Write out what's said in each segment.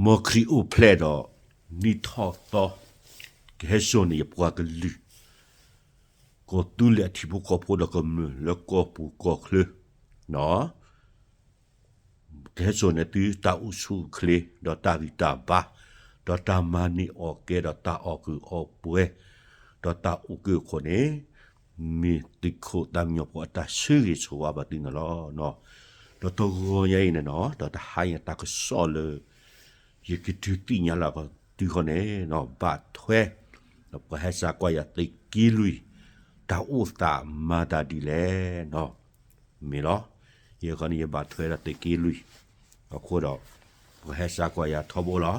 မ်ခရံာ်အိၣ်ဖျဲၣ်ဒီး နံၣ်ထီၣ်သီ ကဟဲစိာ်န့ၢ်ယပှၤကလုာ် ကီၢ်သူလ့ၤအထံဖိကီၢ်ဖိဒီးကမျၢၢ်လၢကီၢ်ပူၤကီၢ်ချၢ ကဟဲစိာ်န့ၢ်သုတၢ်အိၣ်ဆူၣ်အိၣ်ချ့ ဒီးတၢ်ဂံၢ်တၢ်ဘါ ဒီးတၢ်မၤန့ၢ်အီၣ်ကဲ ဒီးတၢ်အီၣ်ကုာ်အီပှဲၤ ဒီးတၢ်အိၣ်ကၢၢ်ခိၣ်န့ၣ် မ့ၢ်သုးခိၣ်သးမံညီဖိအတၢ်ဆၢဂ့ၤဆၢဝါဘၣ်သုန့ၣ်လီၤ. ဒီးတဂီၤညါအံၤန့ၣ်နီၤ ဒီးတဟါညါတၢ်ကစီၣ်လၢ ယကဒုးသ့ၣ်ညါလၢသုဃီန့ၣ်နီၤ ဘၣ်ထွဲ ဒီးပှၤဟဲစါကွၢ်ယၤသုးက့လွံၢ် တၢ်အိၣ်သးမၤတၢ်ဒ်လဲၣ်နီၤ မ့ၢ်လီၤ. ယဲဃီန့ၣ် ယဘၣ်ထွဲဒီးသုးက့လွံၢ် အဃိဒီး ပှၤဟဲစါကွၢ်ယၤထီဘိလီၤ.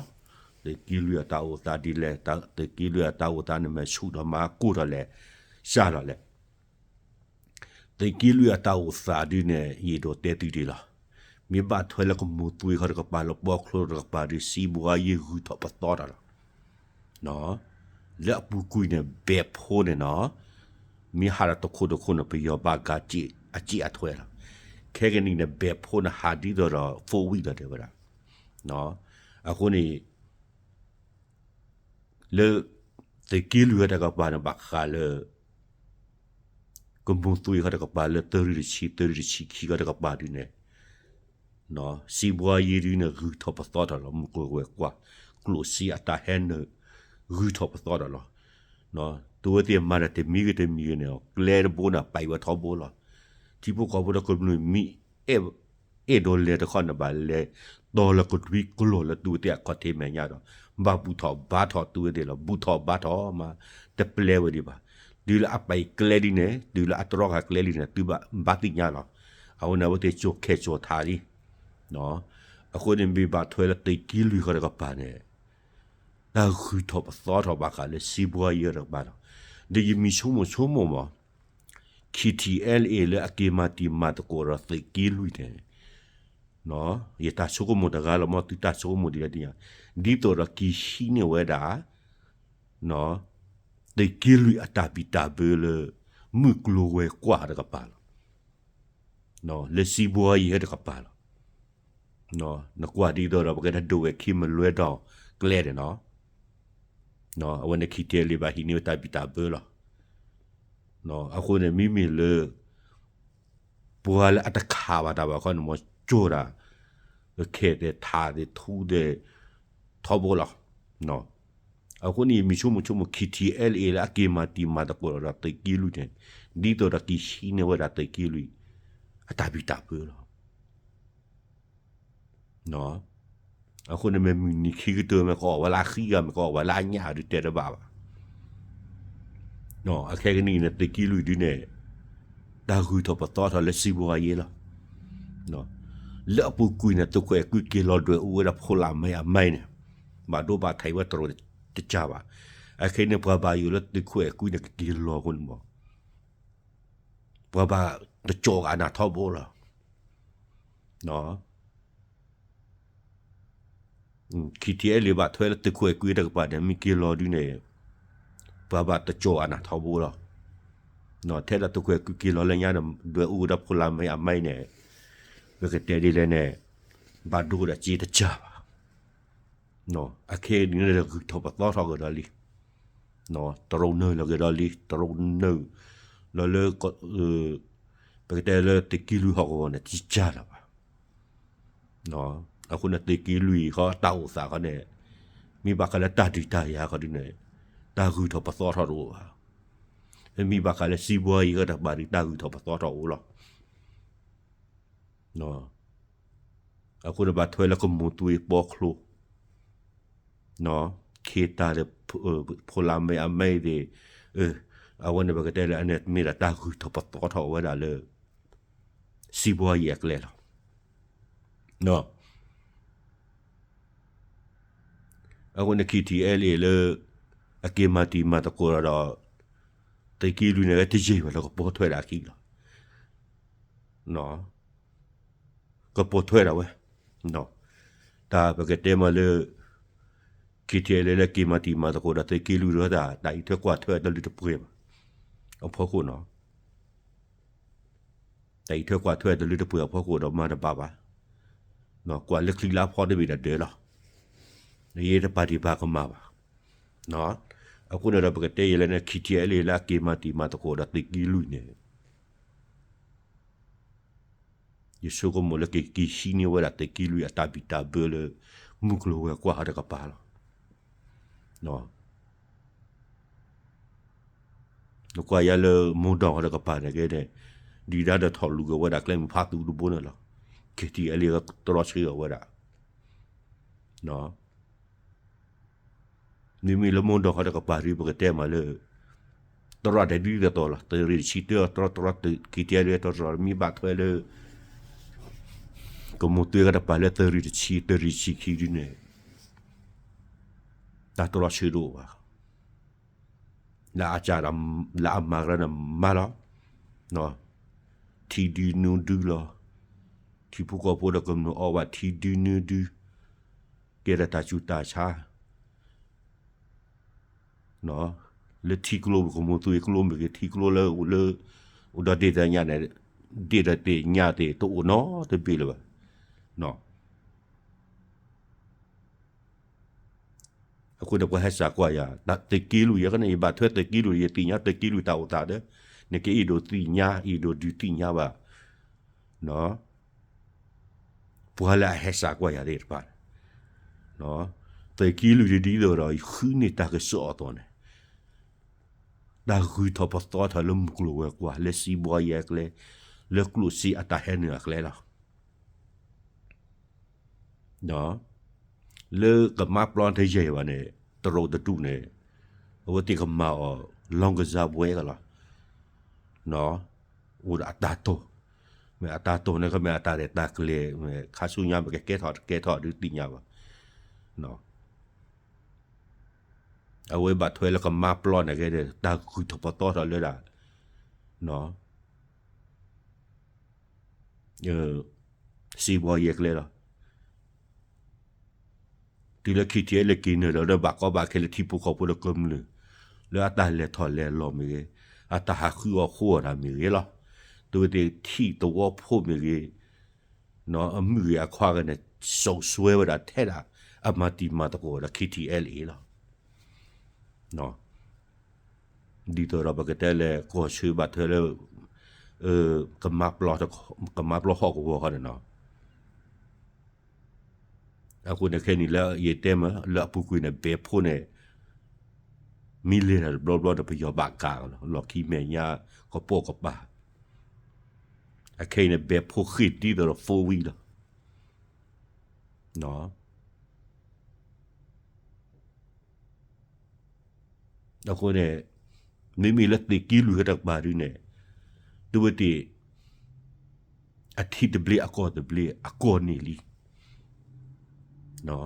သုးက့လွံၢ်အတၢ်အိၣ်သးဒ်လဲၣ်, သုးက့လွံၢ်အတၢ်အိၣ်သးန့ၣ်မ့ၢ်ဆူၣ်ဒီးမၤကိၢ်ထီၣ်လဲၣ်, စၢ်ထီၣ်လဲၣ်. သုးက့လွံၢ်အတၢ်အိၣ်သးဒ်န့ၣ် ယအဲၣ်ဒိးတဲသုဒ်လီၤ. မ့ၢ်ဘၣ်ထွဲလၢကမိၢ်သွံၣ်ဃီတကပၤ လၢပီချိတကပၤဒီး စံးဘှါယ့ၢ်ဂုၢ်ထီၣ်ပသီထီၣ်လီၤ. လၢအပူၤကွံာ်န့ၣ် ဘဲးဖိန့ၣ်နီၤ မ့ၢ်ဟးဒီးတခိၣ်တခိၣ်န့ၣ် ပယီၤဘၣ်ကးအစ့အထွဲလီၤ. ခဲကနံၣ်န့ၣ် ဘဲးဖိန့ၣ်ဟးဒ်သိးဒီး four wheel လီၤတဲဝဲဒၣ်. အဃိန့ၣ် လၢ သုးက့လွံၢ်ဃီတကပၤန့ၣ် ဘၣ်ဃးလၢ ကမိၢ်သွံၣ်ဃီတကပၤလၢ သၢရံၣ်တဆံ သၢရံၣ်တဆံခံဃီတကပၤဒ်န့ၣ် စံးဘှါယ့ၢ်ဒ်န့ၣ် ဂုၢ်ထီၣ်ပသီထီၣ်လီၤ. မုၢ်ကျိၤဝဲၤကွာ် ကျိၣ်စ့အတၢ်ဟဲနုာ် ဂုၢ်ထီၣ်ပသီထီၣ်လီၤ. သုဝဲသ့ၣ်မၤတၢ်တမံၤဂ့ၤတမံၤဂ့ၤန့ၣ် ကျဲတဘိန့ၣ် ပာ်ဝဲထီဘိလီၤ. ထံဖိကီၢ်ဖိဒီးကမျၢၢ်မ့ၢ် အဲၣ်ဒိးလဲၤတခီန့ၣ် ဘၣ်လဲၤတီလၢကဒွံကျိာ်လၢသုဝဲသ့ၣ်အခီၣ်ထံးမဲာ်ညါဒီး ဘၣ်ဘူၣ်ထီၣ်ဘါထီၣ်သုဝဲသ့ၣ်လီၤ. ဘူၣ်ထီၣ်ဘါထီၣ်မး တပျဲဝဲဒံးဘၣ်. တုၤလၢအပာ်ကျဲလံန့ၣ် တုၤလၢအတြီဃာ်ကျဲလံန့ၣ် သုဘၣ်သ့ၣ်ညါလီၤ. အဝဲန့ၣ်အဝဲသ့ၣ်ကၠိၣ်ခဲကၠိၣ်ထးလံ. အဃိန့ၣ် မ့ၢ်ဘၣ်ထွဲလၢသုးက့လွံၢ်ဃီတကပၤန့ၣ် တၢ်ဂုၢ်ထီၣ်ပသီထီၣ်ဘၣ်ဃးလၢစံးဘှါယ့ၢ်တကပၤလီၤ. ဒီးယမံၤဆိကမိၣ်ဆိကမိၣ်မး ခံထံအဲလ်အ့ လၢအက့ၤမၤတံၤမၤသကိးဒီးသုးက့လွံၢ်န့ၣ် ယတၢ်ဆိကမိၣ်တဂၤလီၤ မ်သုတၢ်ဆိကမိၣ်ဒ်လဲၣ်သ့ၣ်ညါ, ဒ်သိးဒီးက့ၤဟံးန့ၢ်ဝဲဒၣ် သုးက့လွံၢ်အတၢ်ဘံၣ်တၢ်ဘၢလၢ မုၢ်ကျိၤဝဲၤကွာ်တကပၤလီၤ. လၢစံးဘှါယ့ၢ်တကပၤလီၤ. နကွၢ်ဒ်သိးဒီးပကတဲဒိးဝဲၢ်ခံမလွဲဒီးကျဲန့ၣ်နီၤ, အဝဲန့ၣ်ခံထံအဲလ်အ့ ဘၣ်ဟံးန့ၢ်ဝဲတၢ်ဘံၣ်တၢ်ဘၢလီၤ. အဃိန့ၣ် မ့မ့ၢ်လၢ ပှၤလၢအတခးဘၣ်တၢ်ဘၣ်ခီန့ၣ် မ်ကၠိၣ်တၢ် ခဲသ့ၣ်ထးသ့ၣ်ထူသ့ၣ် ထီဘိလီၤ. အဃိန့ၣ် ယမံၤဆိကမိၣ်ဆိကမိၣ် ခံထံအဲလ်အ့ လၢအက့ၤမၤတံၤမၤသကိးဒီးသုးက့လွံၢ်န့ၣ် ဒ်သိးဒီးက့ၤဟံးန့ၢ်ဝဲဒၣ်သုးက့လွံၢ် အတၢ်ဘံၣ်တၢ်ဘၢလီၤ. အဃိန့ၣ်မ့ၢ်မုၢ်နံၤခံကတၢၢ် မ့ၢ်ကအီၣ်ဝဲလၢအဃံဂၤ မ့ၢ်ကအီၣ်ဝဲလၢအညၣ်ဒုးတဲတဘၣ်ဘၣ်. အခဲကနံၣ်အံၤန့ၣ် သုးက့လွံၢ်ဒုန့ၣ် တၢ်ဂုၢ်ထီၣ်ပသီထီၣ်လၢစံးဘှါယ့ၢ်လီၤ. လၢအပူၤကွံာ်န့ၣ် သုးခိၣ်အဲၤကွံက့ၤလီၤဒွဲၣ်အူဝဲဒၣ်ဖိလၢအမဲအမဲန့ၣ် ဘၣ်ဒိဘၣ်ထံးဝဲတရိးတကၢ်ဘၣ်. အခဲအံၤန့ၣ် ပှၤဘၣ်ယိၣ်လၢသုးခိၣ်အဲၤကွံန့ၣ် ကက့ၤလီၤအဃိန့ၣ်မး ပှၤဘၣ်တကၠီၣ်အနၢ်ထီဘိလီၤ. ခံထံအဲလ့ ဘၣ်ထွဲလၢသုးခိၣ်အဲၤကွံတကပၤန့ၣ် မ့ၢ်က့ၤလီၤဒုန့ၣ် ပှၤဘၣ်တကၠီၣ်အနၢ်ထီဘိလီၤ. ထဲဒၣ်သုးခိၣ်အဲၤကွံက့ၤလီၤလၢညါန့ၣ် ဒွဲၣ်အူဝဲဒၣ်ဖိလၢအမဲအမဲန့ၣ် ပကတဲဒ်လဲၣ်န့ၣ် ဘၣ်ဒိဒီးစ့တကၢ်ဘၣ်. အခဲအံၤန့ၣ် ဂုၢ်ထီၣ်ပသီထီၣ်ကဒီးလံ. တရိးနုာ်လီၤကဒီးလံ တရိးနုာ်လီၤလၢ ပကတဲလၢသုးက့လွံၢ်ဟီၣ်ကဝီၤန့ၣ် တကၢ်လၢၤဘၣ်. အဃိန့ၣ် သုးက့လွံၢ်ဃီတၢ်အိၣ်သးဃီန့ၣ် မ့ၢ်ဘၣ်ဃးလၢတၢ်ဒုးတၢ်ယၤဃီဒုန့ၣ် တၢ်ဂုၢ်ထီၣ်ပသီထီၣ်တအိၣ်ဘၣ်. မ့မ့ၢ်ဘၣ်ဃးလၢစံးဘှါယံၤဃီတကပၤဒု တၢ်ဂုၢ်ထီၣ်ပသီထီၣ်အိၣ်လီၤ. အဃိန့ၣ်ဘၣ်ထွဲလၢကမိၢ်သွံၣ်ပီချိ ခ့တၢ်ဒီး ဖိလၢအမဲအမဲသ့ၣ် အဝဲန့ၣ်ပကတဲလၢအန့ၣ်မ့ၢ်ဒၣ်တၢ်ဂုၢ်ထီၣ်ပသီထီၣ်ဝဲဒၣ်လၢ စံးဘှါယံၤအကျဲလီၤ. အဃိန့ၣ် ခံထံအဲလ့ လၢ အက့ၤမၤတံၤမၤသကိးဒီး သုးက့လွံၢ်န့ၣ် တယံာ်ဘၣ်လၢကပိာ်ထွဲဒၣ်အခံလီၤ. ကပိာ်ထွဲဒၣ်ဝဲ တၢ်ပကတဲမးလၢ ခံထံအဲလ့ လၢက့ၤမၤတံၤမၤသကိးဒီးသုးက့လွံၢ်ဒီး တၢ်အံးထွဲကွၢ်ထွဲတလုၢ်တပှဲၤဘၣ်အဖီခိၣ်နီၤ. တၢ်အံးထွဲကွၢ်ထွဲတလုၢ်တပှဲၤအဖီခိၣ်ဒီးမၤတဘၣ်ဘၣ်. ကွၢ်လၢချံလၢအဖီတဘ့ၣ်ဒီးဒၢးလီၤ. ယတပာ်ဒံးပာ်ကမၣ်ဘၣ်. အဃိန့ၣ်ဒီးပကတဲယဲလၢန့ၣ် ခံထံအဲလ့ၣ်လၢအက့ၤမၤတံၤမၤသကိးဒီးသုးက့လွံၢ်န့ၣ် ယဆိကမိၣ်လၢကက့ၤဟံးန့ၢ်ဝဲဒၣ်သုးက့လွံၢ်အတၢ်ဘံၣ်တၢ်ဘၢလၢ မုၢ်ကျိၤဝဲၤကွာ်ဟီတကပၤလီၤ. နကွၢ်ယါလၢမိၢ်ဒီးဟီတကပၤန့ၣ်က့န့ၣ် ဒုၣ်ဒါဒီးထီၣ်လူၤက့ၤဝဲဒၣ်ကျဲမုၢ်ဖးသူတဘိန့ၣ်လီၤ. ခံထံအဲလ့ၣ်တြီဆၢအီၤဝဲဒၣ် မ့မ့ၢ်လၢမိၢ်ဒီးဟီတကပၤဒ်ပကတဲမးလၢ တြီတၢ်ဒ်သိးသိးလီၤ. သုးရ့ၣ်တဆံတၢတြီတြီ ခံထံအဲလ့ၣ်တြီတြီ မ့ၢ်ဘၣ်ထွဲလၢ ကမိၢ်သွ့ကတပၤလၢသုးရ့ၣ်တဆံ သုးရ့ၣ်တဆံခံဒ်န့ၣ် တၢ်တြီဆၢတအိၣ်ဘၣ်. လၢအစၢ် လၢအမၤကရၢန့ၣ်မၤလီၤ. ထံဒုနုဒုလီၤ. ထံဖိကီၢ်ဖိဒီးကမျၢၢ်အီၣ်ဘၣ်ထံဒုနုဒု ကဲထီၣ်တၢ်ဆူးတၢ်ဆါ လၢထံကျိ ကမိၢ်သွ့ကျိမ့ၢ်ဂ့ၤ ထံကျိလၢ လၢ အိၣ်ဒီးဒ့ၣ်ဒီးညၣ်န့ၣ် ဒ့ၣ်ဒီးဒ့ၣ်ညၣ်သ့ၣ်တအိၣ်နီတဘ့ၣ်လၢၤဘၣ်. အဃိန့ၣ် ပှၤဟဲစးကွၢ်ယၤ သုးက့လွံၢ် ယကန့ၣ် ယဘၣ်ထွဲသုးက့လွံၢ် ယသ့ၣ်ညါသုးက့လွံၢ်တၢ်အိၣ်သးဒီး နကအဲၣ်ဒိးသ့ၣ်ညါ အဲၣ်ဒိးဒုးသ့ၣ်ညါဘၣ် ပှၤလၢအဟဲစးကွၢ်ယၤသ့ၣ်တဖၣ်န့ၣ် သုးက့လွံၢ်ဒ်သိးဒီး ဃုန့ၢ်တၢ်ကစီၣ်အသိးန့ၣ် တၢ်ဂုၤထီၣ်ပသီထီၣ်လၢမုၢ်ကျိၤဝဲၤကွာ် လၢစံးဘှီယဲအကျဲ လၢကျိၣ်စ့အတၢ်ဟဲနုာ်အကျဲလီၤ. လၢကမါပျီတယဲၢ်ဘၣ်န့ၣ် တရူးတဒူၣ်န့ၣ် အဝဲသ့ၣ်ကမၤအီၤ လောင်းကစားပွဲ ကလီၤ. အိၣ်ဒီးအတၢ်တိၢ်, မ့ၢ်အတၢ်တိၢ်န့ၣ် ကမ့ၢ်အတၢ်ရဲၣ်တၢ်ကျဲၤ မ့ၢ်ခါဆူညါ မ့ၢ်ကကဲထီၣ်တကဲထီၣ်ဒုးသ့ၣ်ညါဘၣ်. အဝဲဘၣ်ထွဲလၢကမါပျီန့ၣ်က့ဒီး တၢ်ဂုၤထီၣ်ပသီထီၣ်လၢဒၣ် စံးဘှီယဲကျဲလီၤ. တုၤလၢခံထံၣ်လၢက့ၤနုာ်လီၤဒီး ဘၣ်ကီဘၣ်ခဲလၢထံဖိကီၢ်ဖိဒီးကမျၢၢ် လၢအတၢ်လဲၤထီၣ်လဲၤလီၤမ့ၢ်ဂ့ၤ, အတၢ်ဟးဃုအီၣ်ဃုအီတၢ်မ့ၢ်ဂ့ၤလီၤ. သုဝဲသ့ၣ်ထံၣ်သဝီဖိမ့ၢ်ဂ့ၤ, အမုၣ်ဂ့ၤအခွါဂ့ၤန့ၣ် စိာ်စွဲဝဲဒၣ်ထဲဒၣ် အမၤတံၤမၤသကိးဒီး ခံထံၣ်လၢအံၤလီၤ. ဒ်သိးဒီးပကတဲလဲၣ် ကီၢ်ဆၢဘၣ်ထွဲလၢ ကမါပျီဟီၣ်ကဝီၤဃီန့ၣ်နီၤ. အဃိန့ၣ်ခဲနံၣ်လၢယတဲမ့ၢ်လၢအပူၤကွံာ်န့ၣ် ဘဲဖိန့ၣ် မ့ၢ်လဲၤတၢ်တဘျီဘျီဒီး ပယီၤဘၣ်ကးလီၤ လီၢ်ခံမဲာ်ညါ ကပိာ်ကပၤ. အခဲအံၤန့ၣ် ဘဲဖိဃ့ၢ်ဒ်သိးဒီး four wheel လီၤ. အဃိန့ၣ် မ့မ့ၢ်လၢသုးက့လွံၢ်ဟီၣ်တကပၤဒုန့ၣ် သုဝဲသ့ၣ် အထံသဘျ့အကီၢ်သဘျ့အကီၢ်န့ၣ်လံ.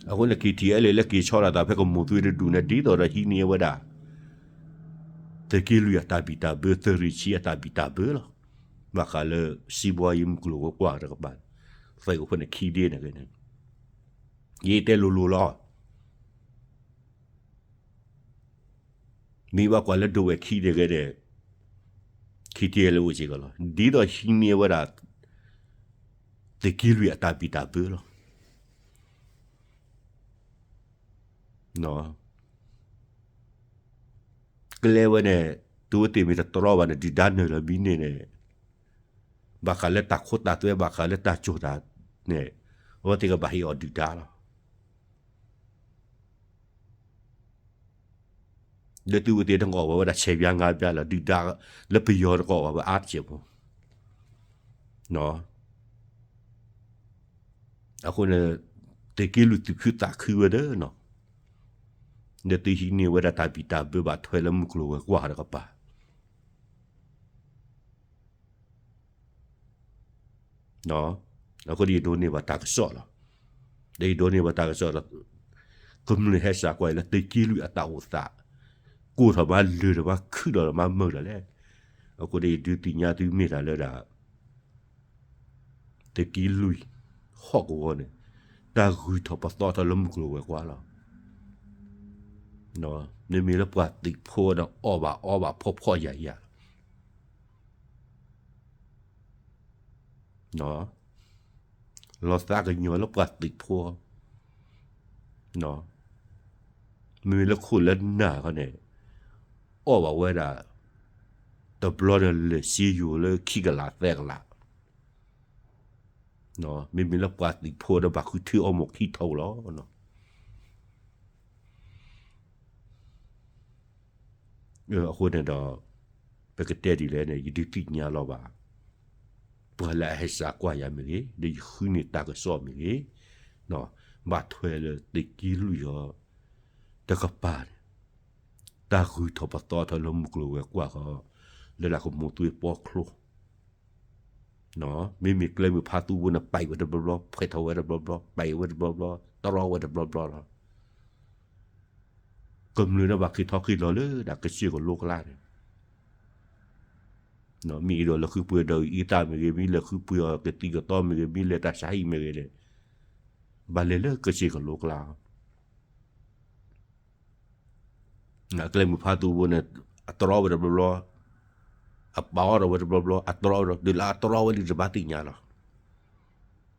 အဃိန့ၣ် ခံထံၣ်လၢ လၢက့ၤဆီလီၤသးဖဲကမိၢ်သွ့တဒူၣ်န့ၣ် ဒ်သိးဒီးဟံးန့ၢ်ဝဲဒၣ် သုးက့လွံၢ်အတၢ်ဘံၣ်တၢ်ဘၢ သုးရ့ၣ်ဆံအတၢ်ဘံၣ်တၢ်ဘၢလီၤ. ဘၣ်ဃးလၢ စံးဘှီယဲမုၢ်ကျိၤဝဲၤကွာ်တကပၤ သုးအိၣ်ဖဲန့ၣ်ခံဒ့န့ၣ်ဂ့ၤန့ၣ် ယတဲလိၤလိၤလီၤ. မ့ၢ်ဘၣ်ကွၢ်လၢဒိဝဲၢ်ခံန့ၣ်ဂ့ၤန့ၣ် ခံထံၣ်လၢအိၣ်စ့ၢ်ကီးလီၤ. ဒ်သိးဟံးန့ၢ်ဝဲဒၣ် သုးက့လွံၢ်အတၢ်ဘံၣ်တၢ်ဘၢလီၤ. ကျဲဝဲန့ၣ် သုဝဲသ့ၣ်မ့ၢ်တတြီဘၣ်န့ၣ် ဒုၣ်ဒါနုာ်လီၤမံန့ၢ်န့ၣ် ဘၣ်ဃးလၢတၢ်ခိတၢ်သွဲ ဘၣ်ဃးလၢတၢ်စိာ်တၢ်န့ၣ် အဝဲသ့ၣ်ကဘၣ်ဟ့ၣ်အီၤဒုၣ်ဒါလီၤ. လၢသုဝဲသ့ၣ်တကအီၣ်ဘၣ်ဝဲဒၣ်ဆယ်ပြားငါးပြားလီၤ ဒုၣ်ဒါလၢပယီၤတကအီၣ်ဘၣ်ဝဲအါတစဲးဖိ. အဃိန့ၣ် သုးက့လွံၢ်သူၣ်ခုသးခုဝဲဒၣ်နီၤ လၢသုဟံးန့ၢ်ဝဲဒၣ်တၢ်ဘံၣ်တၢ်ဘၢဘၣ်ထွဲလၢမုၢ်ကျိၤဝဲၤကွာ်တကပၤ အဃိဒီးယဒိးန့ၢ်ဘၣ်တၢ်ကစီၣ်လီၤ. ဒီးယဒိးန့ၢ်ဘၣ်တၢ်ကစီၣ်ဒီး ကမျၢၢ်ဟဲစးကွၢ်အံၤလၢသုးက့လွံၢ်အတၢ်အိၣ်သး ကိၢ်ထီၣ်မးလၢာ်ထီၣ်မးခုၣ်ဒီးမးမုာ်ဒီးလဲၣ်. အဃိဒီးယဒုးသ့ၣ်ညါသုမ့ၢ်တၢ်လၢဒၣ် သုးက့လွံၢ် ဟီၣ်ကဝီၤန့ၣ် တၢ်ဂုၤထီၣ်ပသီထီၣ်လၢမုၢ်ကျိၤဝဲၤကွာ်လီၤ. မ့မ့ၢ်လၢပှၤသုးဖိဒီးအီၣ်ဘၣ်အီဘၣ်ဖှီၣ်ဖှီၣ်ယာ်ယာ်လီၤ. လီၤသးကညီၤလၢပှၤသုးဖိ, မ့မ့ၢ်လၢခိၣ်လၢနၢ်ခီန့ၣ်, အီၣ်ဘၣ်ဝဲဒၣ် တဘျီန့ၣ်လဲၤစ့ယိၤလၢခံကလးသၢကလး, မ့မ့ၢ်လၢပှၤသုးဖိဒီးဘၣ်ဃုထၢအီမိၢ်ခံထီလီၤ. အဃိန့ၣ်ဒီး ပကတဲဒ်လဲၣ်န့ၣ် ယဒုးသ့ၣ်ညါလီၤဘၣ် ပှၤလၢအဟဲစးကွၢ်ယၤမ့ၢ်ဂ့ၤ, ဒီးယဃုန့ၢ်တၢ်ကစီၣ်မ့ၢ်ဂ့ၤ, ဘၣ်ထွဲလၢသုးက့လွံၢ်အီၤ တကပၤန့ၣ်, တၢ်ဂုၤထီၣ်ပသီထီၣ်လၢမုၢ်ကျိၤဝဲၤကွာ်ဃီ, လၢဒၣ်ကမိၢ်သွ့ပီချိ, မ့မ့ၢ်ကျဲမုၢ်ဖးသူဘိန့ၣ် ပာ်ဝဲတဘျီဘျီ, ဖှဲးထီၣ်ဝဲတဘျီဘျီ, ပာ်ဝဲတဘျီဘျီ, တြီဝဲတဘျီဘျီလီၤ. ကမျၢၢ်န့ၣ်ဘၣ်က့ၤထီၣ်က့ၤလီၤလၢဒၣ်ကစၢၢ်ကလိကျါန့ၣ်, မ့ၢ်အံၤဒီးလဲၤဃုပှ့ၤဒီးအံသၣ်မ့ၢ်ဂ့ၤ, မ့ၢ်လဲၤဃုပှ့ၤအီၤကသံၣ်ကသီမ့ၢ်ဂ့ၤ, မ့ၢ်လဲၤတၢ်ဆါဟံၣ်မ့ၢ်ဂ့ၤန့ၣ်, ဘၣ်လဲၤလၢကစၢၢ်ကလိကျါ ကျဲမုၢ်ဖးသူဘိန့ၣ်, အတြီဝဲတဘျီဘျီ, အပာ်အီၣ်ထီၣ်ဝဲတဘျီဘျီ, အတြီဝဲဒီး တုၤလၢအတြီဝဲလံတဘၣ်သ့ၣ်ညါလီ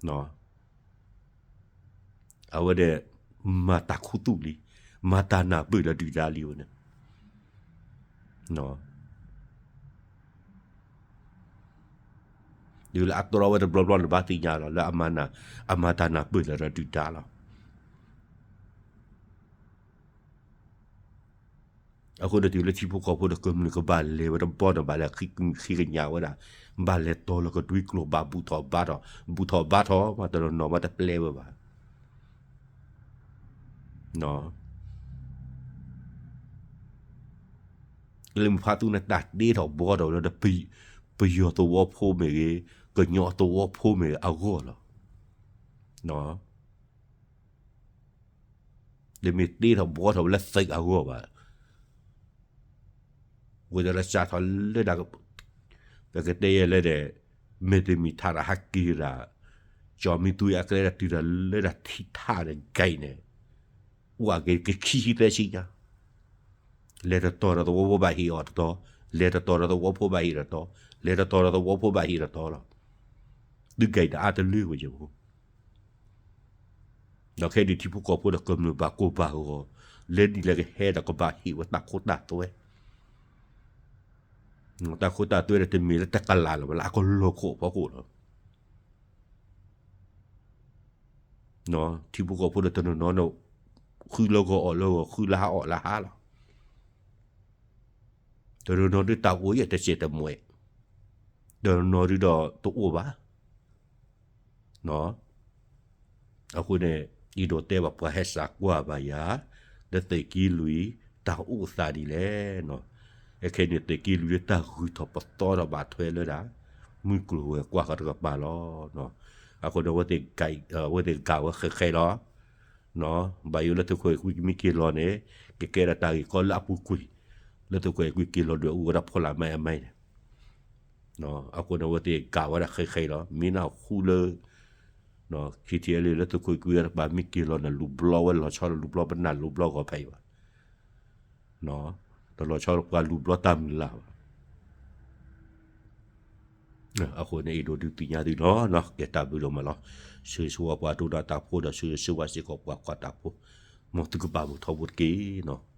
ၤ. အဝဲဒီး မၤတၢ်ခူသူၣ်လံ, မၤတၢ်နၢ်ပၢၢ်ဒီးဒုၣ်ဒါလံဝဲန့ၣ် တုၤလၢအတြီဝဲတဘျီဘျီန့ၣ်ဘၣ်သ့ၣ်ညါလီၤ, လၢအမၤနၢ်, အမၤတၢ်နၢ်ပၢၢ်လၢဒီးဒုၣ်ဒါလီၤ. အဃိန့ၣ်တုၤလၢထံဖိကီၢ်ဖိဒီးကမျၢၢ်ကဘၣ်လဲၤဝဲတဘျီန့ၣ် ဘၣ်လဲၤဃ့ကညးဝဲဒၣ်, ဘၣ်လဲၤတီၤလၢကဒွံကျိၤ ဘၣ်ဘူၣ်ထီၣ်ဘါထီၣ်, ဘူၣ်ထီၣ်ဘါထီၣ်မး တနီၤနီၤမးတပျဲဝဲဘၣ် လၢမုၢ်ဖးသူန့ၣ် တၢ်တ့ထီၣ်ဘှီထီၣ်ဝဲလၢ ပယီၤသဝီဖိမ့ၢ်ဂ့ၤ, ကညီသဝီဖိမ့ၢ်ဂ့ၤအဂီၢ်လီၤ. တမ့ၢ်တ့ထီၣ်ဘှီထီၣ်ဝဲလၢသုးအဂီၢ်ဘၣ်. ဝဲဒၣ်လၢစးထီၣ်လၢဒၣ်, ပကတဲယဲလဲၣ်ဒီး, မ့ၢ်တမ့ၢ်ထးတၢ်ဟးက့ၤဒၣ်, ကၠီမံသူအကျဲဒၣ်တုၤတၢ်လၢဒၣ်ထံထးန့ၣ် ကဲန့ၣ်, အိၣ်အက့ၤကခံဆံသၢဆံညါ, လဲၤတတီၤဒီးသဝီဖိဘၣ်ဟ့ၣ်အီၤတတီၤ, လဲၤတတီၤဒီးသဝီဖိဘၣ်ဟ့ၣ်တတီၤ, လဲၤတတီၤဒီးသဝီဖိဘၣ်ဟ့ၣ်တတီၤလီၤ. သုးကဲတအါတလၢဝဲယဖိ ဒီးခဲအံၤဒုးထံဖိကီၢ်ဖိဒီးကမျၢၢ်ဘၣ်ကိၢ်ဘၣ်ဂီၤ, လၢနံၣ်လၢကဟဲဒီးကဘၣ်ဟ့ၣ်ဝဲတၢ်ခိတၢ်သွဲ, တၢ်ခိတၢ်သွဲဒီးတမ့ၢ်လၢတကလးလၢၤဘၣ် လၢအကလီၢ်ခိၣ်အဖီခိၣ်လီၤ. ထံဖိကီၢ်ဖိဒီးတနီၤနီၤန့ၣ်, ဃုလၢဂီၤအီၣ်လၢဂီၤ ဃုလၢဟါအီၣ်လၢဟါလီၤ. တနီၤနီၤဒုးတၢ်အိၣ်ယဲၢ်တစဲးတမှဲး, တနီၤနီၤဒုးဒီးတအိၣ်ဘၣ်. အဃိန့ၣ်, အံၤဒီးတဲဘၣ်ပှၤဟဲစးကွၢ်ဘၣ်ယၤ, လၢသုးက့လွံၢ်, တၢ်အိၣ်သးဒ်လဲၣ်. အခဲအံၤန့ၣ်သုးက့လွံၢ်လၢတၢ်ဂုၤထီၣ်ပသီထီၣ်ဘၣ်ထွဲလၢဒၣ်, မုၢ်ကျိၤဝဲၤကွာ်ဃီတကပၤလီၤ. အဃိန့ၣ်, အဝဲသ့ၣ်ဂာ်ဝဲဃဲးဃဲးလီၤ. ဘၣ်ယိၣ်လၢသုးခိၣ်အဲၤကွံမ့ၢ်က့ၤလီၤန့ၣ်, ကကဲဒၣ်တၢ်ဂ့ၢ်ကီလၢအပူၤကွံာ်, လၢသုးခိၣ်အဲၤကွံက့ၤလီၤဒုးအူဝဲဒၣ်ဖီလာ်မးအမဲန့ၣ် အဃိန့ၣ် အဝဲသ့ၣ်ဂာ်ဝဲဒၣ်ဃဲးဃဲးလီၤ. မ့ၢ်နၢ်ဟူလၢ ခံထံၣ်လံ လၢသုးခိၣ်အဲၤကွံတကပၤမ့ၢ်က့ၤလီၤန့ၣ် လူၤဘျီဝဲလီၤဆီလၢလူၤဘျီပနၢ်လူၤဘျီဂီၤဖဲအံၤဘၣ်. တလီၤဆီလၢပှၤလူၤဘျီတၢ်မုၢ်လၢ်ဘၣ်. အဃိန့ၣ် အဲၣ်ဒိးဒုးသ့ၣ်ညါသုလီၤ. ကဲတၢ်ဘျုးဒိၣ်မးလီၤ. ဆၢဂ့ၤဆၢဝါပှၤဒိကနၣ်တၢ်ဖိဒီး ဆၢဂ့ၤဆၢဝါစ့ၢ်ကီးပှၤကွၢ်တၢ်ဖိ, မ်သုကဘၣ်မုာ်ထီဘိတက့ၢ်နီၤ.